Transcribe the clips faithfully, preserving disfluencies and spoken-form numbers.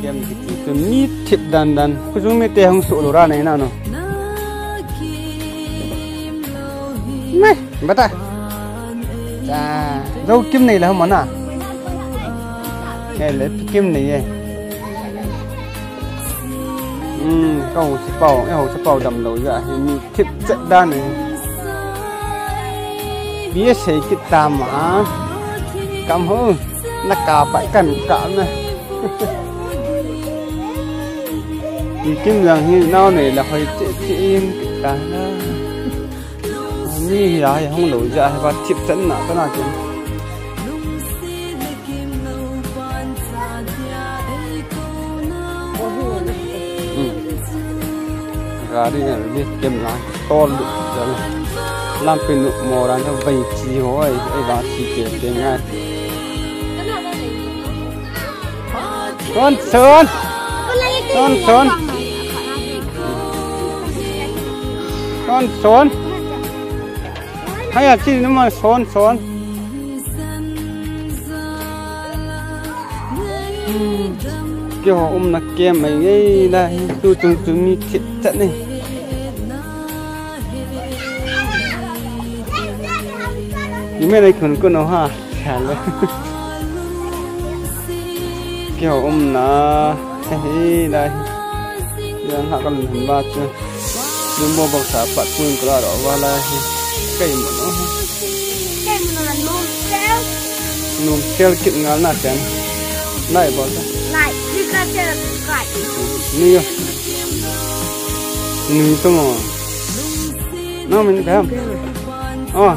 Kem kiti chu mi thip dan dan. Khosung mite hung suh lou ra nei na no. Nei, bata. Cha, zo kim nei la hum na. Nei le kim nei e. Hmm, ka ho si pau, e ho si pau dam lou ja, hi mi thip chet dan ni. Bia sei kit tam a. Kam ho, na ka pa kan ka na. Kim jang hi nao nei la hoi che che in ka na. Mi hi la hi hung lou ja hi va thip chan na ta na kin. Hmm. Gari na ri kem la tol lu ja la. Lampi nu mo ran ta vai chi ho ai, ai va chi ke ke ngai. Son, son. Son, son. Son, son. Haya chi nu ma son, son. Keiho umna kem mai ngei la hi tu chung chu mi thip chat ni. Ni me nai khun ko no ha. Hello. Keiho umna hi la hi. Yan ha kan hun ba chu. Dum bo bok sa pat pun kra ro wa la hi. Kai mo no. Kai mo no no. Num sel kit ngal na chen. Nai bol ta. Like, you can share, subscribe. Ni yo. Ni to mo. No min bam. Oh.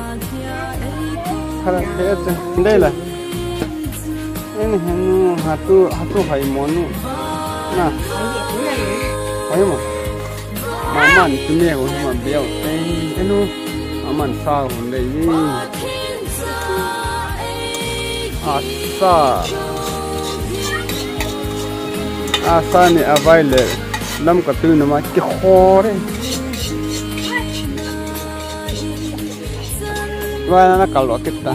Khara pe chen. Dei la. Eni henu hatu, hatu hai mo nu. Na. Hai mo. Maman tu me ho ma bia o. Enu. Maman sa ho dei ni. Asa. Asa ni avai le. Lam ka tu na ma ki khore. Wa na kal lo kit ta.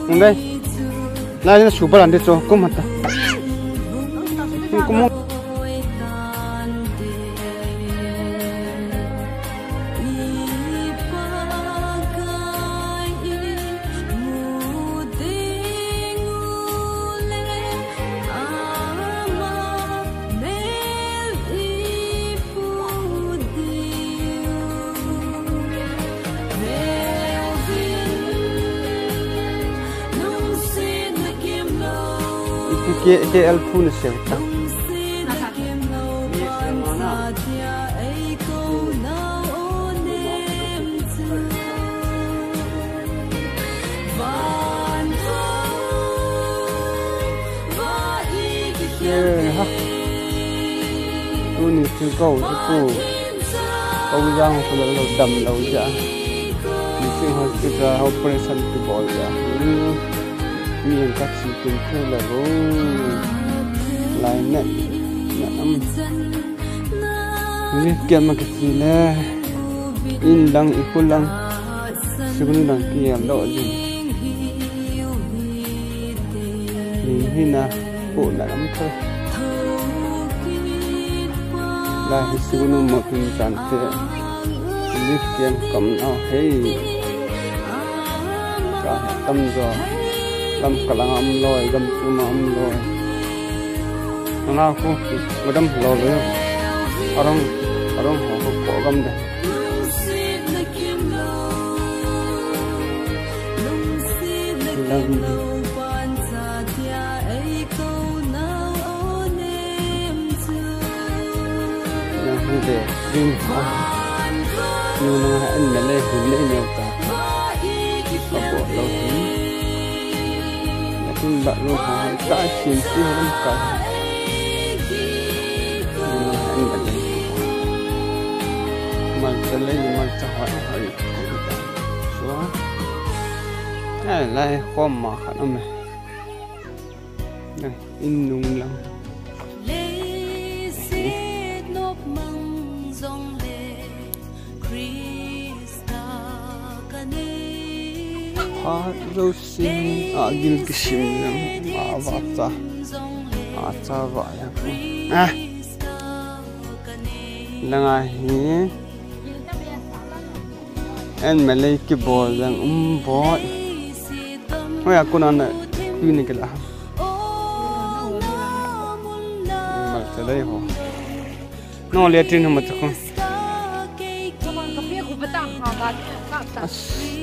Ngai. Na ni su ba lan de cho kum ta. Kum. K L two na sel ta. Tuni chu ko chu pu. Ko jang ko lo dam lo ja. Ni chu hospital operation ti bol ja. Mi ang ka chi tin khu la ro. Lai na. Na am. Ni kiam ma ka chi le. In lang i khu lang. Sugnu lang kiam lo ji. Ni hi na. Ko na lam tho. Lai hi sugnu mo tun chan te. Ni kiam kam na hei. Ka tam jo. Lam ka lang am loi, gam chu ma am loi. Nga khu, madam lo lo. Arong, arong ho ko gam de. Lam. Na hi de, ring ha. Nu na ha an na le, hun le neu ta. Ka bo lo hi. Na tun ba lo ha, ka shin si ha lam ka. Nu na ha an na le. Mal cha le, mal cha ha, ha. Sua. Ai, lai, khom ma khat um e. Nang, in nung lang. Leiset nopmang jong le Krista ka nei. Phat jouse a gil kisim lang a va cha. Acha va ya. Ah. Langa hi. En malei kibol jang um bol. Hoya kuna na tuni kila. Malcha lei ho. No le tin hama chakun.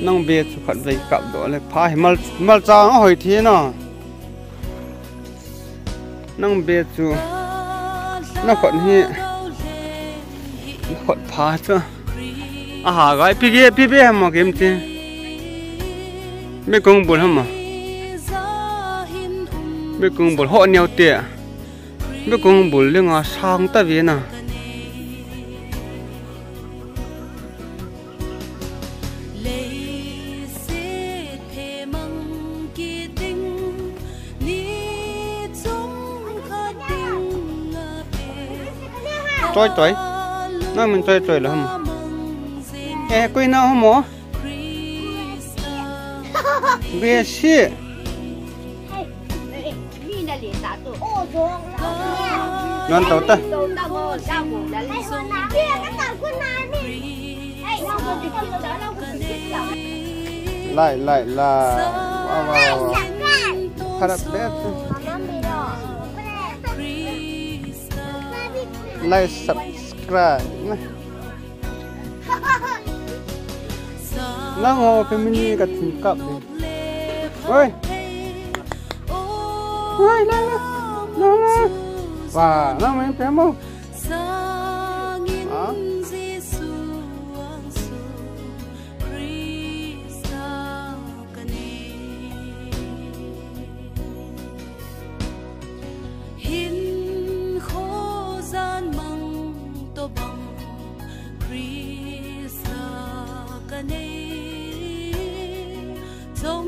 Nang be chu khat vei kap do le pha hi mal, malcha hoi thi no. Nang be chu na khot hi, na khot pha chu. Aha, gai pi ge, pi be hama kim ti. Be kong bul hama. Be kong bul ho neo te. Be kong bul le nga sang ta ve na. Choi choi. Nang min choi choi lo ham. Eh, koi na ho mo. Be si. Ngan tau ta. Lai, lai, lai. Wah, wah, wah, wah. Harap be. Like, subscribe. Nang ho family ka thum kap ding. Oi. Oi, nang, nang, nang, nang. Wa, nang main pe mo. Ha? Hinkho jan mang tobang Krista ka nei, chom